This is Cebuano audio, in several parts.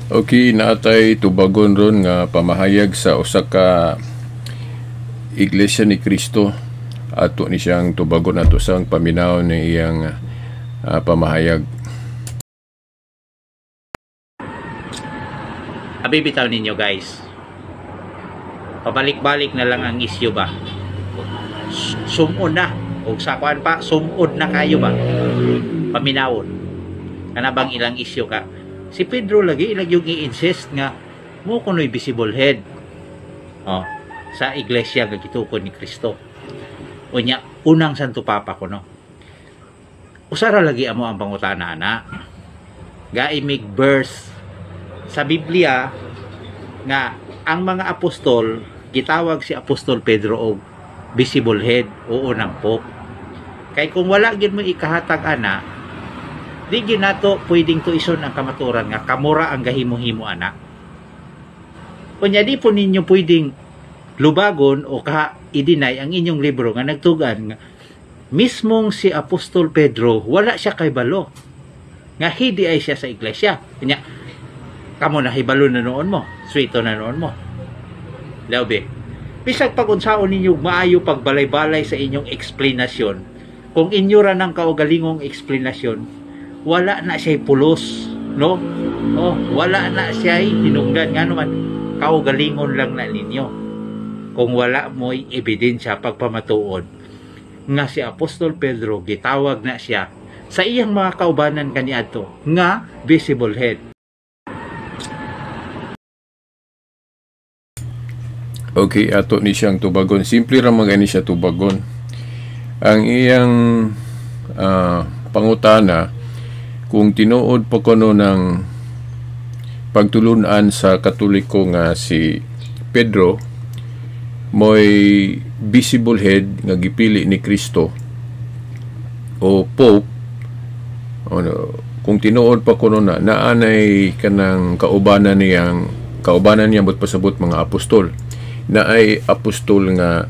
Okay, naatay tubagon ron nga pamahayag sa usa ka Iglesia ni Cristo. Ato ni siyang tubagon, ato sang paminaw ni iyang pamahayag. Abi bitaw ninyo guys. Pabalik-balik na lang ang issue ba. Sumod na og sa kuan pa, sumod na kayo ba. Paminawon. Kana bang ilang issue ka? Si Pedro lagi ilag yung i-insist nga mo kuno'y visible head. Oh, sa iglesia nga gitukod ni Kristo. Unya unang Santo Papa kuno. Usara lagi amo ang pangutana ana. Gaimig verse sa Biblia nga ang mga apostol gitawag si Apostol Pedro og visible head o unang pope. Kay kung wala gyud mo ikahatag ana, di gyud nato pwedeng tuison ang kamaturan nga kamura ang gahimo-himo ana. Unya di po ninyo pwedeng lubagon o ka i-deny ang inyong libro nga nagtugan nga mismong si Apostol Pedro wala siya kay balo nga hidi ay siya sa iglesia. Unya kamo na hibalo na noon mo, sweeto na noon mo. Labi. Bisag pag-unsaon ninyo maayo pagbalay-balay sa inyong eksplanasyon, kung inyo ra ng kaugalingong eksplanasyon, wala na siya'y pulos, no? Oh, wala na siya'y hinungdan. Nga naman, kaugalingon lang na ninyo. Kung wala mo'y ebidensya pagpamatuod nga si Apostol Pedro gitawag na siya sa iyang mga kaubanan kaniadto nga visible head. Okay, ato ni siyang tubagon. Simple ra man gani siya tubagon. Ang iyang pangutana, kung tinuod pa kuno ng pagtulunan sa Katoliko nga si Pedro mo'y visible head nga gipili ni Kristo o Pope, ano, kung tinuod pa kuno na naanay kanang kaubanan niya but pasabot mga apostol, na ay apostol nga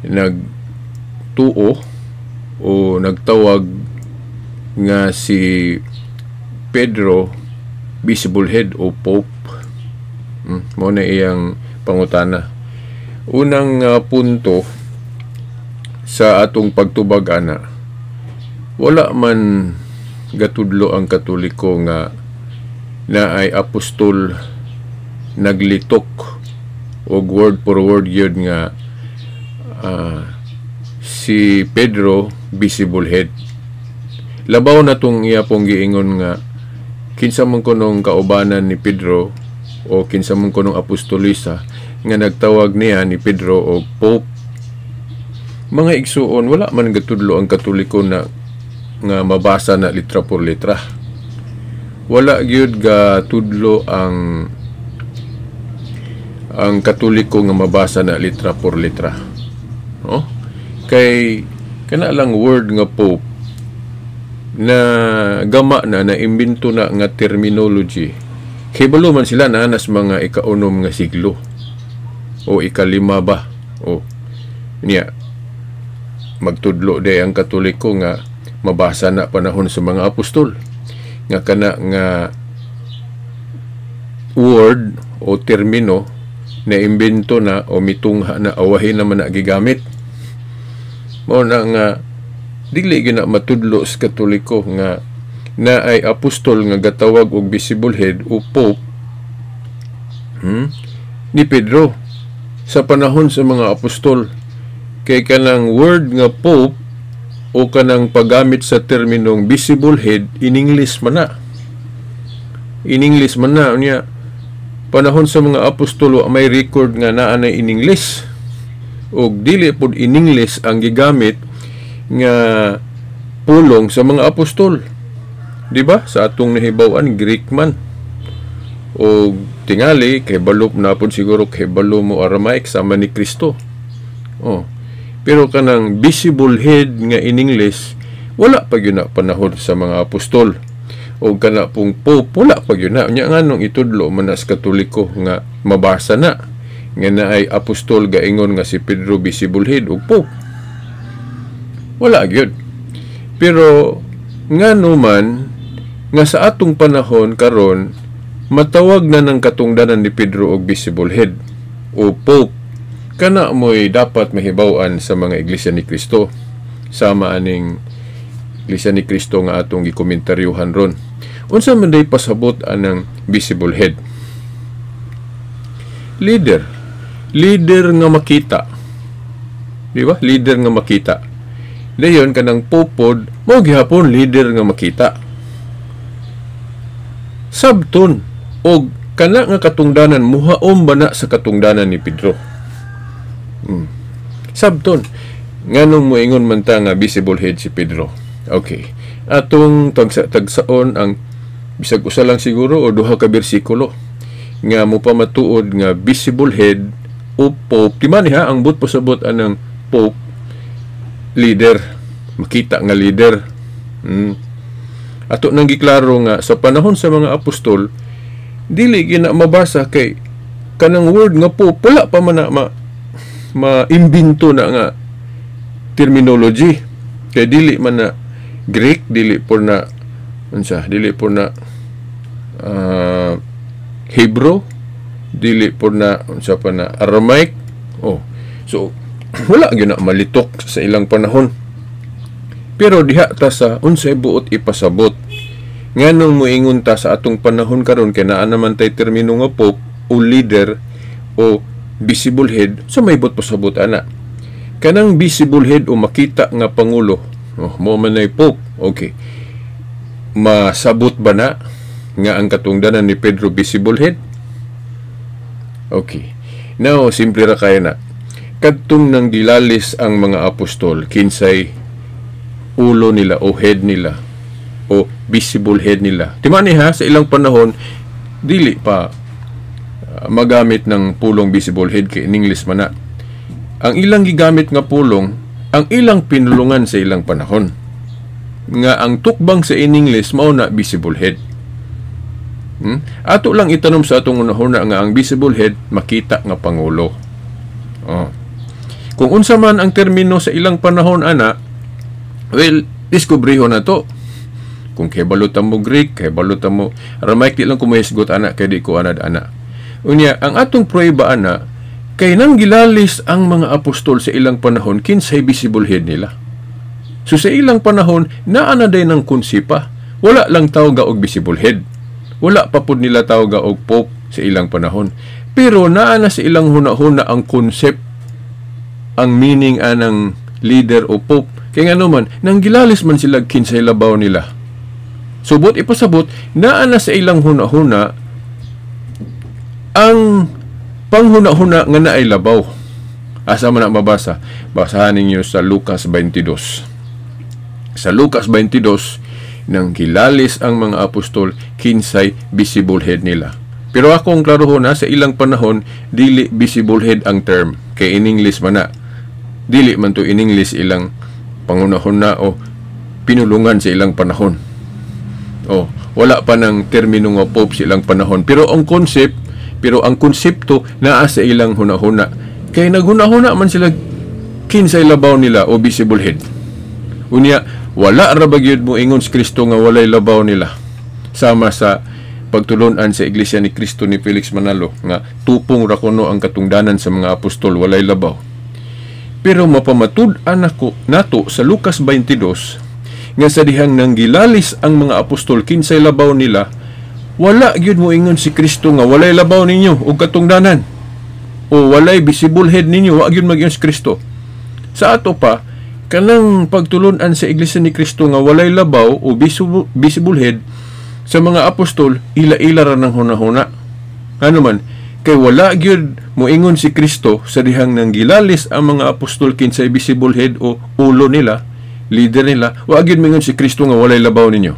nagtuo o nagtawag nga si Pedro visible head o Pope. Mo na iyang pangutana. Unang punto sa atong pagtubag ana, wala man gatudlo ang Katoliko nga na ay apostol naglitok og word for word yun nga si Pedro visible head. Labaw na tong iya pong giingon nga kinsa man kunong kaubanan ni Pedro o kinsa man kunong apostolisa nga nagtawag niya ni Pedro og Pope. Mga igsuon, wala man gatudlo ang Katoliko na nga mabasa na litra por litra. Wala gyud gatudlo ang Katoliko nga mabasa na litra por litra. No? Kay kana lang word nga Pope na gama na imbento na nga terminology. Kibalo man sila na anas mga ikaunom nga siglo o ikalima ba. O niya magtudlo day ang Katoliko nga mabasa na panahon sa mga apostol nga kana nga word o termino na imbento na o mitungha na awahin naman na gigamit. Mao na nga dili gyud na matudlo sa Katoliko nga na ay apostol nga gatawag og visible head o Pope ni Pedro sa panahon sa mga apostol. Kay kanang word nga Pope o kanang paggamit sa terminong visible head in English man na. In English man na unya panahon sa mga apostol may record nga naa na in English og dili pod in English ang gigamit nga pulong sa mga apostol. Di ba? Sa atong nahibaw-an Greek man. Og tingali kay balo na pod siguro kay balo mo Aramaic sama ni Kristo. Oh. Pero kanang visible head nga in English wala pa gyud na panahon sa mga apostol. O kana pong Pope wala pa gyud na. Nya nganong itudlo man na sa Katoliko nga mabasa na nga naay apostol gaingon nga si Pedro visible head og Pope. Wala gyud. Pero ngano man nga sa atong panahon karon Matawag na ng katungdanan ni Pedro og visible head o pope. Kana mo'y dapat mahibaw-an sa mga Iglesia ni Cristo. Sama aning Iglesia ni Cristo nga atong gikomentaryuhan ron. Unsa man day pasabot anang visible head? Leader. Leader nga makita. Di ba? Leader nga makita. Dayon kanang popod mao gihapon leader nga makita. Sabton og kana nga katungdanan muhaom ba na sa katungdanan ni Pedro? Sabton nganong moingon man ta nga visible head si Pedro? Okay. Atong tagsaon ang bisag usa lang siguro o duha ka bersikulo nga mopamatuod nga visible head o pope. Di man ha, ang but pasabot anang pope, leader, makita nga leader. Ato nang giklaro nga sa panahon sa mga apostol dili gina mabasa kay kanang word nga pope wala pa man na ma-imbento na nga terminology, kay dili man na Greek, dili po na unsa, dili po na Hebrew, dili po na unsa pa na Aramaic. Oh, so wala gyud na malitok sa ilang panahon. Pero diha ta sa unsay buot ipasabot. Nganong moingon ta sa atong panahon karon kay naa naman tay termino nga pope o leader o visible head, sa may buot pasabot ana? Kanang visible head o makita nga pangulo, oh, mo man ay pope. Okay. Masabot ba na nga ang katungdanan ni Pedro visible head? Okay. Now, simple ra kaya na. Kadtong nang gilalis ang mga apostol, kinsay ulo nila o head nila o visible head nila. Tima ni ha, sa ilang panahon dili pa magamit ng pulong visible head kay in English man na. Ang ilang gigamit nga pulong, ang ilang pinulungan sa ilang panahon. Nga ang tukbang sa in English mao na visible head. Ato lang itanom sa atong unahuna nga ang visible head makita nga pangulo. Oh. Kung unsa man ang termino sa ilang panahon ana, well, diskubriho na to. Kung kay ta mo Greek, kay ta mo Aramaic, di lang ko mahisgot ana kay di ko anad ana. Unya, ang atong prueba ana, kay nang gilalis ang mga apostol sa ilang panahon, kinsay visible head nila. So sa ilang panahon, naa na day ng konsipa. Wala lang tawga og visible head. Wala pa pud nila tawga og pope sa ilang panahon. Pero naa na sa ilang huna-huna ang concept, ang meaning anang leader o pope. Kaya nga naman, nang gilalis man sila kinsay labaw nila. Subot ipasabot, naa na sa ilang huna-huna ang panghuna-huna nga naay labaw. Asa man na mabasa? Basahan ninyo sa Lucas 22. Sa Lucas 22, nang gilalis ang mga apostol, kinsay visible head nila. Pero akong klarohon na sa ilang panahon, dili visible head ang term. Kay in English man na. Dili man to in English ilang pangunahon na o pinulungan sa ilang panahon. Oh, wala pa ng termino nga pope sa ilang panahon. Pero ang concept, pero ang konsepto naa sa ilang hunahuna. Kay naghunahuna man sila kinsay labaw nila o visible head. Unya, wala ra ba gyud mo ingon si Kristo nga walay labaw nila. Sama sa pagtulunan sa Iglesia ni Cristo ni Felix Manalo nga tupong ra kuno ang katungdanan sa mga apostol, walay labaw. Pero mapamatud-an nako nato sa Lucas 22 nga sa dihang nanggilalis ang mga apostol kinsay labaw nila, wala gyud mo ingon si Kristo nga walay labaw ninyo og katungdanan o walay visible head ninyo, wa gyud mag-ingon si Kristo. Sa ato pa, kanang pagtulunan sa Iglesia ni Kristo nga walay labaw o visible head sa mga apostol, ila-ila ra ng hunahuna. Ano man, kay wala gyud moingon si Kristo sa dihang nanggilalis ang mga apostol kinsay visible head o ulo nila, leader nila, wa gyud moingon si Kristo nga walay labaw ninyo.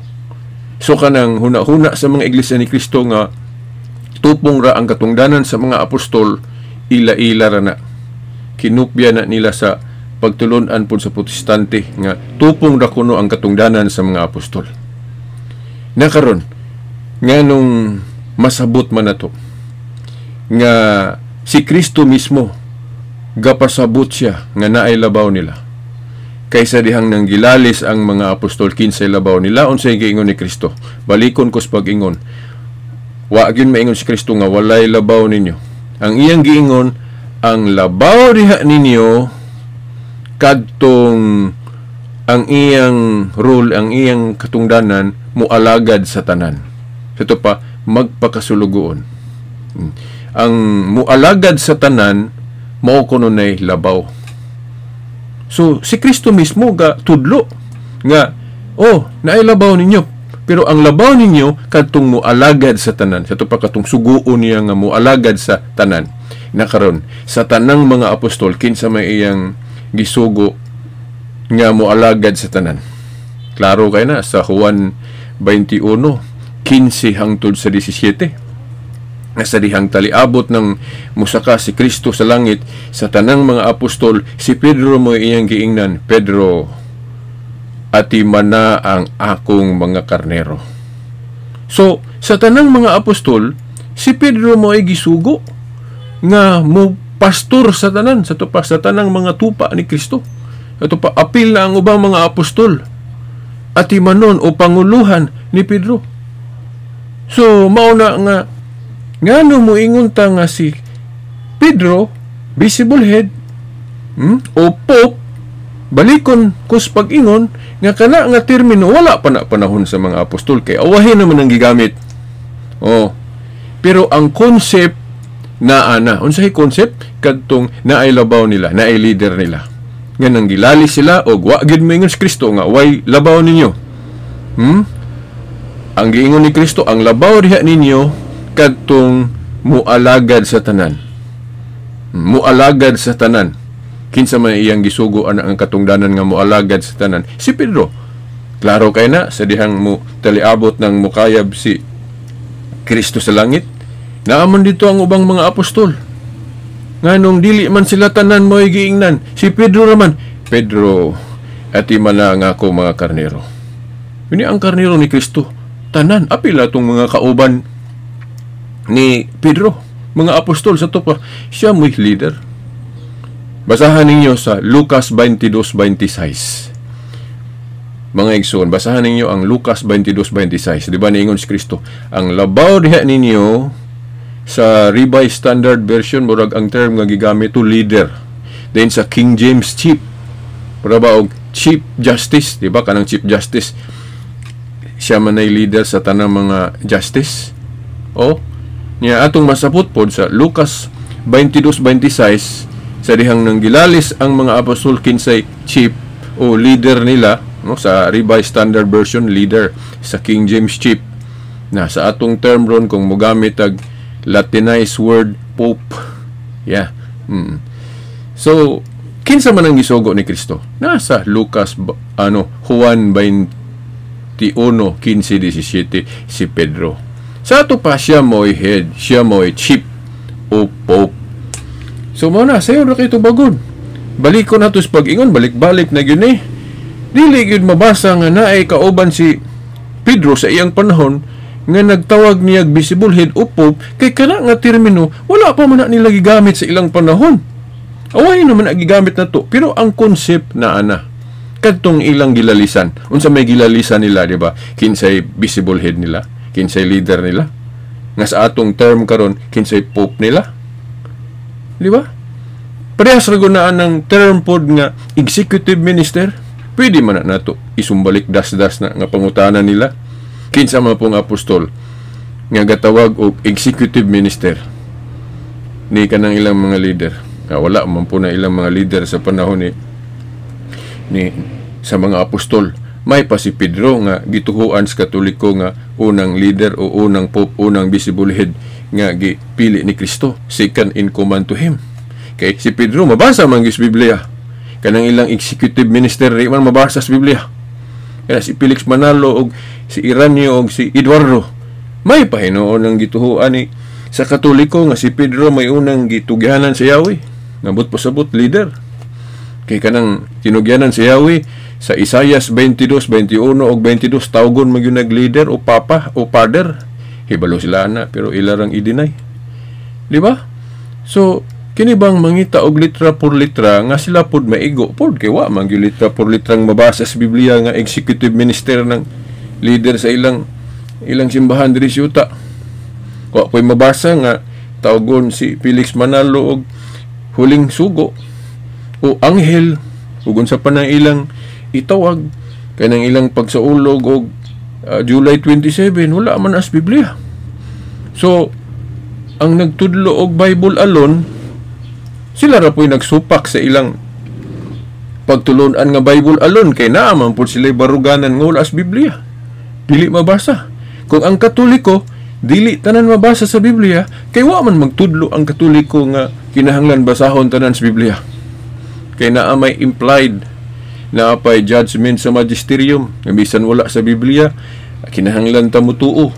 So kanang hunahuna sa mga Iglesia ni Kristo nga tupong ra ang katungdanan sa mga apostol, ila-ila ra na. Kinupya na nila sa pagtulunan pud sa Protestante nga tupong ra kuno ang katungdanan sa mga apostol. Nakaron nganong masabot man nato nga si Kristo mismo gapasabot siya nga naay labaw nila. Kaysa dihang nanggilalis ang mga apostol kinsay labaw nila, unsay giingon ni Kristo? Balikon ko sa pag-ingon. Wa gyud maingon si Kristo nga walay labaw ninyo. Ang iyang giingon, ang labaw diha ninyo kadtong ang iyang role, ang iyang katungdanan, mualagad sa tanan. Ito pa, magpakasulugoon. Ang mualagad sa tanan, mao kuno nay labaw. So, si Kristo mismo ga tudlo nga, oh, naay labaw ninyo. Pero ang labaw ninyo kadtong mualagad sa tanan. Sa pa katong suguon niya nga mualagad sa tanan. Nakaron sa tanang mga apostol, kinsa may iyang gisugo nga mualagad sa tanan? Klaro kay na sa Juan 21:15 hangtod sa 17. Nga sa dihang taliabot ng musaka si Kristo sa langit, sa tanang mga apostol, si Pedro mo iyang giingnan, "Pedro, atimana ang akong mga karnero." So, sa tanang mga apostol, si Pedro mo ay gisugo nga mo pastor sa tanan, sa tupa, sa tanang mga tupa ni Kristo. Ito pa, apil na ang ubang mga apostol. Atimanon o panguluhan ni Pedro. So, mao na nga, ngano mo ingon ta nga si Pedro, visible head, o Pope, balikon kus pag-ingon, nga kana nga termino, wala pa na panahon sa mga apostol, kay awahin naman ang gigamit. Oh. Pero ang concept, naa na. Unsay concept? Kadtong naay labaw nila, naay leader nila. Nga nang gilali sila, og wa gyud moingon si Kristo nga way labaw ninyo. Ang giingon ni Kristo, ang labaw diha ninyo kadtong mualagad sa tanan. Mualagad sa tanan. Kinsa man iyang gisugo ana ang katungdanan nga mualagad sa tanan? Si Pedro. Klaro kay na sa dihang mo taliabot ng mukayab si Kristo sa langit. Naamon dito ang ubang mga apostol. Nganong dili man sila tanan mo'y giingnan. Si Pedro naman, "Pedro, atimana nga ako mga karnero." Ini ang karnero ni Kristo. Tanan, apil atong mga kauban ni Pedro, mga apostol sa topa, siya mo'y leader. Basahan ninyo sa Lucas 22:26. Mga igsoon, basahan ninyo ang Lucas 22:26. Di ba niingon si Kristo, ang labaw diha ninyo, sa Revised Standard Version, murag ang term nga gigamit to leader. Then sa King James, chief. Para ba og chief justice, di ba kanang chief justice? Siya man ay leader sa tanang mga justice. O niya atong masapot pod sa Lucas 22:26, sa dihang nanggilalis ang mga apostol kinsay chief o leader nila, no? Sa Revised Standard Version, leader, sa King James, chief. Na sa atong term ron, kung mogamit ag Latinized word, pope. Yeah. So kinsa man ang gisugo ni Kristo? Nasa Lucas ano, Juan 21:15-17, si Pedro. Sa ato pa, siya mo'y head, siya mo'y chief o pope. So mo na, sayo ra kay tubagon. Balik ko na to sa pag-ingon, balik-balik na yun eh. Dili gyud mabasa nga naay kauban si Pedro sa iyang panahon nga nagtawag niya visible head o pope, kay kana nga termino wala pa man na nila gigamit sa ilang panahon. Away naman ang gigamit na to, pero ang concept na ana kadtong ilang gilalisan. Unsa may gilalisan nila, di ba? Kinsay visible head nila, kinsay leader nila. Nga sa atong term karon, kinsay pope nila. Di ba? Parehas ra gud na ang term pod nga executive minister. Pwede man na nato isumbalik das-das na nga pangutana nila. Kinsa man pong apostol nga gatawag og executive minister ni kanang ilang mga leader? Nga wala man po na ilang mga leader sa panahon ni sa mga apostol. May pa si Pedro nga gituhuan sa Katoliko nga unang leader o unang pope, unang visible head nga gipili ni Kristo, second in command to him. Kay si Pedro mabasa man gyud sa Biblia. Kanang ilang executive minister di man mabasa sa Biblia. Kaya si Felix Manalo og si Iranio og si Eduardo, may pahinuon ang gituhuan ni sa Katoliko nga si Pedro may unang gitugyanan sa Yahweh. Nabot po sabot leader. Kay kanang tinugyanan sa Yahweh sa Isayas 22:21 og 22, tawgon man gyud leader o papa o father. Hibalo sila ana, pero ila rang i-deny. Di ba? So kini bang mangita og litra por litra nga sila pod maigo pod, kay wa man gyud litra por litrang mabasa sa Biblia nga executive minister ng leader sa ilang ilang simbahan diri sa yuta. Wa po'y mabasa nga tawagon si Felix Manalo og huling sugo o anghel ug unsa pa nang ilang itawag kay nang ilang pagsaulog og July 27, wala man as Biblia. So ang nagtudlo og Bible alone, sila ra po'y nagsupak sa ilang pagtulunan nga Bible alone kay naa man pud sila baruganan nga wala as Biblia. Dili mabasa. Kung ang Katoliko dili tanan mabasa sa Biblia, kay wa man magtudlo ang Katoliko nga kinahanglan basahon tanan sa Biblia. Kay naa may implied, naa pay judgment sa magisterium nga bisan wala sa Biblia, kinahanglan ta mutuo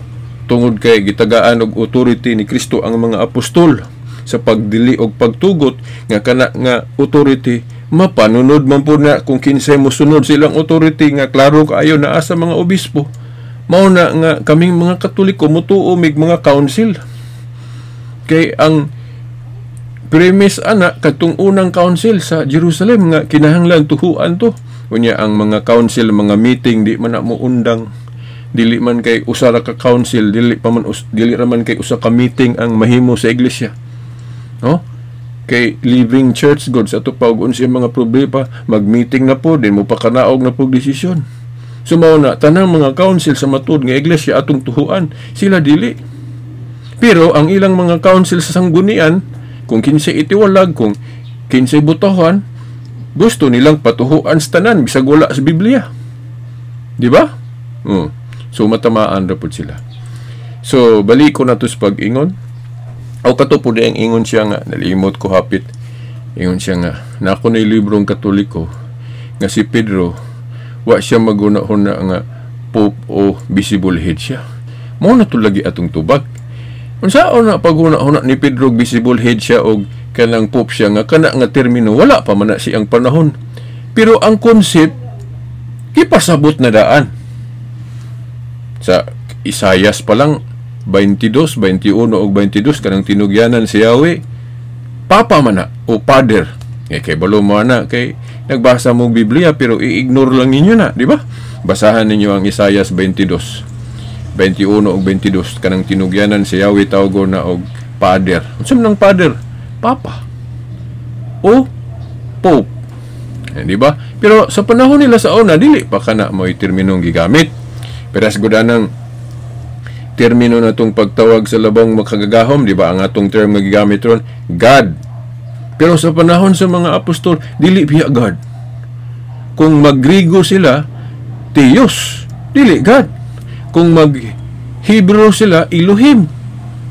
tungod kay gitagaan og authority ni Kristo ang mga apostol sa pagdili og pagtugot, nga kana nga authority mapanunod man po na kung kinsay mosunod silang authority nga klaro kaayo naa sa mga obispo. Mao na nga kaming mga Katoliko mutuo mig mga council. Kay ang premise ana katong unang council sa Jerusalem nga kinahanglan tuhuan to. Unya ang mga council, mga meeting, di man na mo undang. Dili man kay usa ra ka council, dili pa man dili ra man kay usa ka meeting ang mahimo sa iglesia. No? Kay living church God sa ato pa og unsay mga problema, mag-meeting na po din mo pakanaog na po desisyon. So mao na tanang mga council sa matud nga iglesia atong tuhuan, sila dili. Pero ang ilang mga council sa sanggunian, kung kinsay itiwalag, kung kinsay botohan, gusto nilang patuhuan sa tanan bisag wala sa Biblia. Di ba? So matamaan ra pud sila. So balik ko na to sa pag-ingon. O kato po di ang ingon siya nga nalimot ko hapit. Ingon siya nga nako ni librong Katoliko nga si Pedro wa siya maguna-huna nga pope o visible head siya. Mao na to lagi atong tubag. Unsaon na paghuna-huna ni Pedro visible head siya og kanang pope siya nga kana nga termino wala pa man na siyang panahon. Pero ang concept gipasabot na daan. Sa Isayas pa lang 22, 21 og 22 kanang tinugyanan si Yahweh, papa man na o father. Eh, kay balo mo na kay nagbasa mo Biblia pero i-ignore lang ninyo na, di ba? Basahan ninyo ang Isayas 22, 21 og 22 kanang tinugyanan si Yahweh tawgon na og father. Unsa man ang father? Papa o pope. Eh, di ba? Pero sa panahon nila sa una dili pa kana mo'y terminong gigamit. Pero as anang termino na itong pagtawag sa labong makagagahom, di ba? Ang atong term nga gigamit ron, God. Pero sa panahon sa mga apostol, dili biya God. Kung mag-Grigo sila, Theos, dili God. Kung mag-Hebrew sila, Elohim,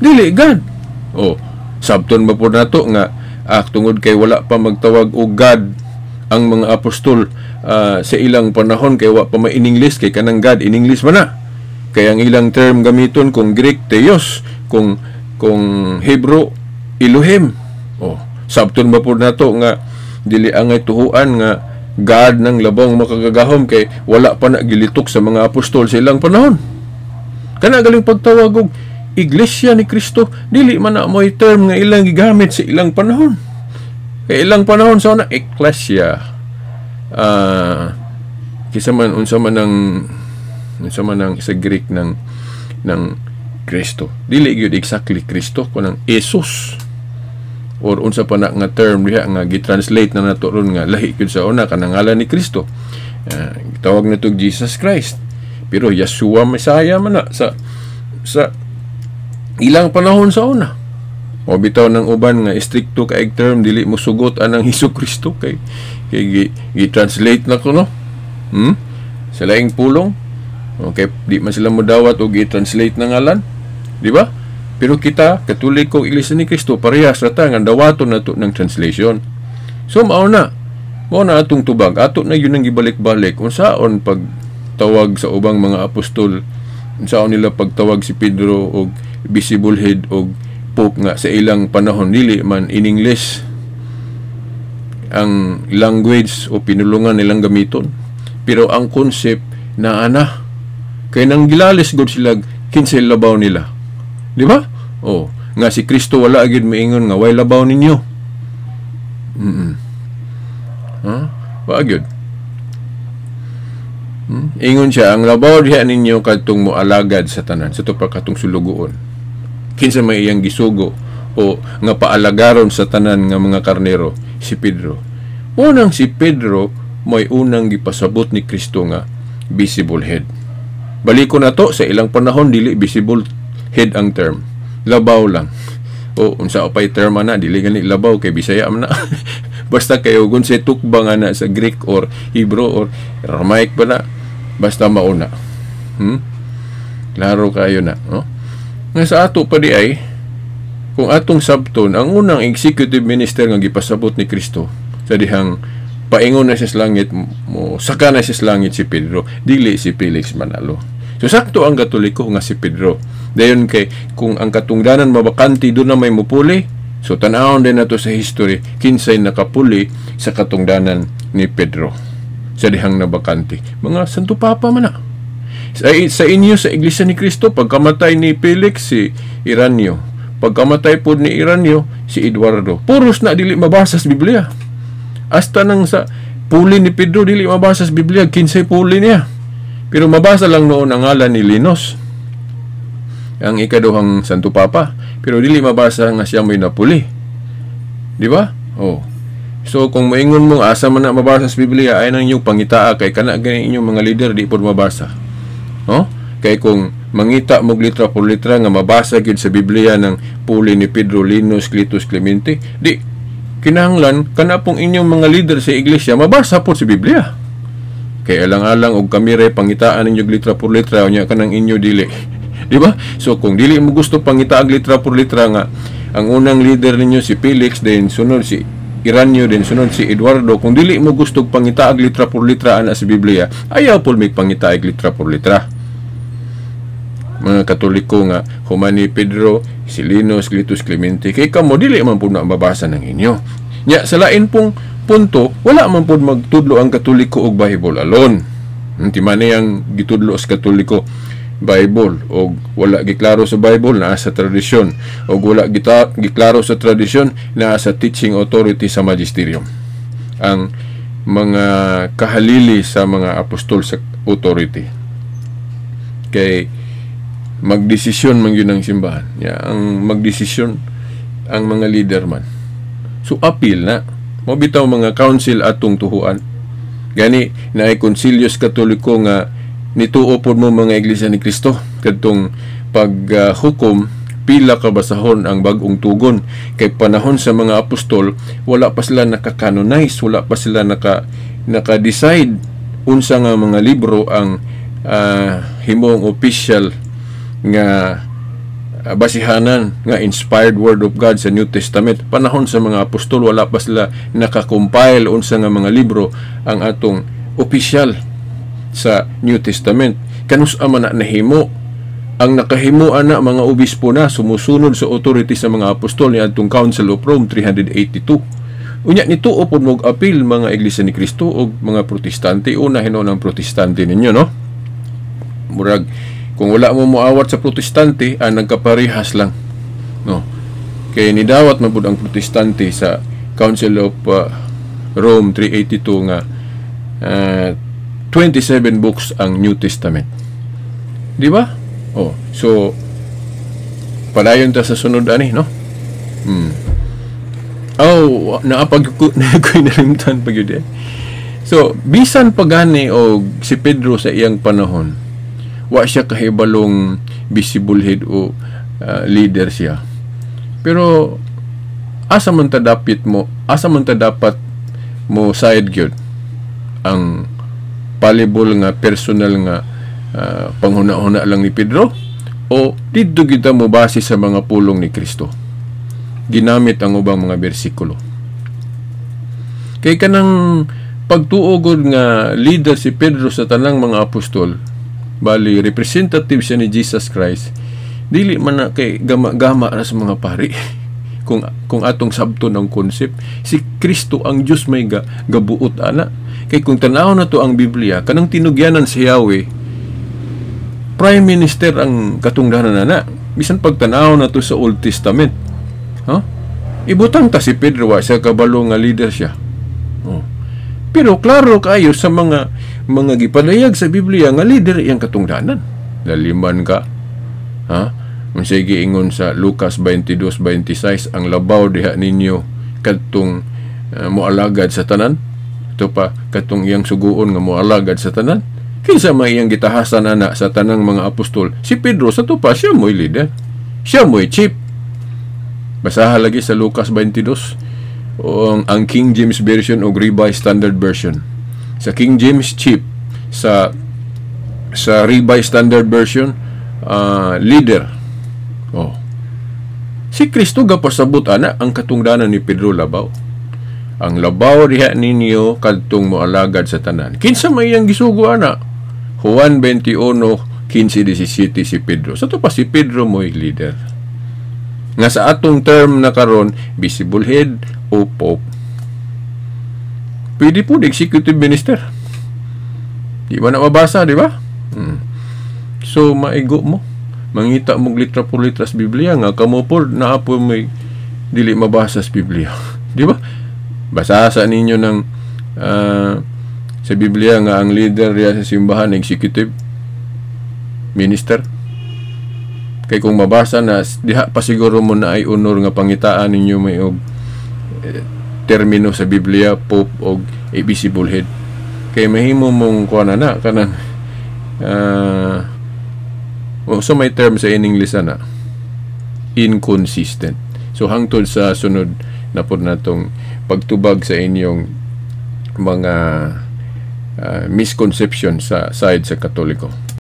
dili God. O, sabton ba po nato nga tungod kay wala pa magtawag og God ang mga apostol sa ilang panahon kay wa pa may in English, kay kanang God in English man na. Kaya ang ilang term gamiton kung Greek Theos, kung Hebrew Elohim. Oh, sabton ba po nato nga dili angay tuhuan nga God ng labong makagagahom kay wala pa na gilitok sa mga apostol sa ilang panahon. Kana galing pagtawag og Iglesia ni Kristo, dili man na mo'y term nga ilang gigamit sa ilang panahon. Kay ilang panahon sa una, Ecclesia. Kisa man unsa man ang sa Greek ng Kristo. Dili gyud exactly Kristo kun ang Jesus. Or unsa pa na nga term diha nga gi-translate na nato ron nga lahi gyud sa una kanang ngalan ni Kristo. Tawag na to Jesus Christ. Pero Yeshua Messiah man na sa ilang panahon sa una. O bitaw ng uban nga istrikto kay term dili mo sugot anang Hesus Kristo kay gi-translate na ko, no? Sa laing pulong. Okay, di man sila modawat og gi-translate na ngalan, di ba? Pero kita, Katoliko, Iglesia ni Kristo, parehas ra ta nga dawaton nato ng translation. So mao na atong tubag, ato na yun ang gibalik-balik unsaon pagtawag sa ubang mga apostol, unsaon nila pagtawag si Pedro og visible head og pope nga sa ilang panahon dili man in English ang language o pinulungan nilang gamiton. Pero ang concept na ana kay nang gilalis god sila kinsay labaw nila. Di ba? Oh, nga si Kristo wala agad maingon nga way labaw ninyo. Ha? Wa gyud. Ingon siya ang labaw diha ninyo kadtong moalagad sa tanan sa pa katong sulugoon. Kinsa may iyang gisugo o nga paalagaron sa tanan nga mga karnero? Si Pedro. Unang si Pedro may unang gipasabot ni Kristo nga visible head. Baliko na to sa ilang panahon, dili visible head ang term. Labaw lang. O unsa pay term ana, dili gani labaw kay Bisaya man na. Basta kayo gun sa tukbang ana sa Greek or Hebrew or Aramaic ba na, basta mauna. Klaro kayo na, no? Nga sa ato pa di ay kung atong sabton ang unang executive minister nga gipasabot ni Kristo sa dihang paingon na siya sa langit, mo saka na siya sa langit, si Pedro, dili si Felix Manalo. So sakto ang Katoliko nga si Pedro. Dayon kay kung ang katungdanan mabakante, doon na may mupuli. So tan-awon din nato sa history kinsay nakapuli sa katungdanan ni Pedro sa dihang nabakante. Mga Santo Papa man na. Sa inyo sa Iglesia ni Cristo, pagkamatay ni Felix, si Iranio. Pagkamatay pod ni Iranio, si Eduardo. Puros na dili mabasa sa Biblia. Hasta nang sa puli ni Pedro, dili mabasa sa Biblia kinsay puli niya. Pero mabasa lang noon ang ngalan ni Linus, ang ikaduhang Santo Papa. Pero dili mabasa nga siya mo'y napuli. Di ba? Oh. So kung maingon mo asa man na mabasa sa Biblia, ay nang inyong pangitaa kay kana gani inyong mga leader di pod mabasa. No? Kay kung mangita mo litra por litra nga mabasa gyud sa Biblia ng puli ni Pedro, Linus, Clitus, Clemente, di kinahanglan kana pong inyong mga leader sa iglesia mabasa po sa Biblia. Kay alang-alang og kami re pangitaan ninyo litra por litra, unya kanang inyo dili. Di ba? So kung dili mo gusto pangitaag litra por litra nga ang unang leader ninyo si Felix, then sunod si Iranio, then sunod si Eduardo, kung dili mo gusto pangitaag litra por litra ana sa Biblia, ayaw po mig pangitaag litra por litra. Mga Katoliko nga human ni Pedro, si Linus, Clitus, Clemente, kay kamo dili man po na mabasa ng inyo. Nya sa lain pong punto, wala man po magtudlo ang Katoliko og Bible alone. Ti man ang gitudlo sa Katoliko, Bible, og wala giklaro sa Bible, naa sa tradisyon, og wala giklaro sa tradisyon, naa sa teaching authority sa magisterium, ang mga kahalili sa mga apostol sa authority. Kay magdesisyon man yun ang simbahan ya, ang magdesisyon ang mga leader man. So appeal na mo bitaw mga council atong tuhuan. Gani naay konsilios Katoliko nga nituo pod mo mga Iglesia ni Cristo kadtong paghukom pila ka basahon ang bag-ong tugon, kay panahon sa mga apostol wala pa sila naka-canonize, wala pa sila naka-decide unsa nga mga libro ang himong official nga basihanan nga inspired word of God sa New Testament. Panahon sa mga apostol wala pa sila naka-compile unsa nga mga libro ang atong official sa New Testament. Kanus-a man na nahimo? Ang nakahimo ana mga obispo na sumusunod sa authority sa mga apostol ni adtong Council of Rome 382. Unya nito pod mo appeal mga Iglesia ni Cristo og mga Protestante. Una hinuon ang Protestante ninyo, no? Murag kung wala mo moawat sa Protestante, ang nagkaparehas lang, no? Kay nidawat man pud ang Protestante sa Council of Rome 382 nga 27 books ang New Testament. Di ba? Oh, so padayon ta sa sunod ani, no? Oh, naapag ko nalimtan pa gyud eh. So, bisan pagani og si Pedro sa iyang panahon, wa siya kahibalong visible head o leader siya. Pero asa man ta dapit mo, asa man ta dapat mo side gyud ang fallible nga personal nga panghuna-huna lang ni Pedro, o didto kita mo base sa mga pulong ni Kristo ginamit ang ubang mga bersikulo? Kay kanang pagtuogod nga leader si Pedro sa tanang mga apostol, bali representative siya ni Jesus Christ, dili man na kay gama-gama ra sa mga pari. Kung atong sabton ang concept, si Kristo ang Dios may gabuot ana. Kay kung tan-aw na to ang Biblia, kanang tinugyanan si Yahweh, Prime Minister ang katungdanan na. Bisan pagtanaw na to sa Old Testament. Huh? Ibutang ta si Pedro, wa siya kabalo nga leader siya. Oh. Pero klaro kayo sa mga gipadayag sa Biblia nga leader iyang katungdanan. Laliman ka. Ha? Unsay giingon sa Lucas 22:26, ang labaw diha ninyo kadtong moalagad sa tanan. Ito pa katong iyang suguon nga moalagad sa tanan. Kinsa may iyang gitahasan ana sa tanang mga apostol? Si Pedro. Sa pa siya mo'y leader. Siya mo'y chief. Basaha lagi sa Lucas 22 o ang King James Version o Revised Standard Version. Sa King James, chief, sa Revised Standard Version, leader. Oh. Si Kristo gapasabot ana, ang katungdanan ni Pedro labaw. Ang labaw diha ninyo kadtong moalagad sa tanan. Kinsa may iyang gisugo ana? Juan 21:15-17, si Pedro. Sa to pa si Pedro mo'y leader. Nga sa atong term na karon, visible head o pope. Pwede po executive minister. Di ba na mabasa, di ba? So, maigo mo. Mangita mong litra por litra sa Biblia nga kamo po naa po may dili mabasa sa Biblia. Di ba? Basa sa ninyo ng sa Biblia nga ang leader riya sa simbahan executive minister. Kay kung mabasa na diha pa siguro mo na ay honor nga pangitaan ninyo may og termino sa Biblia, pope og a visible head. Kay mahimo mong kuan na kanang so may term sa in English ana, inconsistent. So hangtod sa sunod na pod natong pagtubag sa inyong mga misconception sa side sa Katoliko.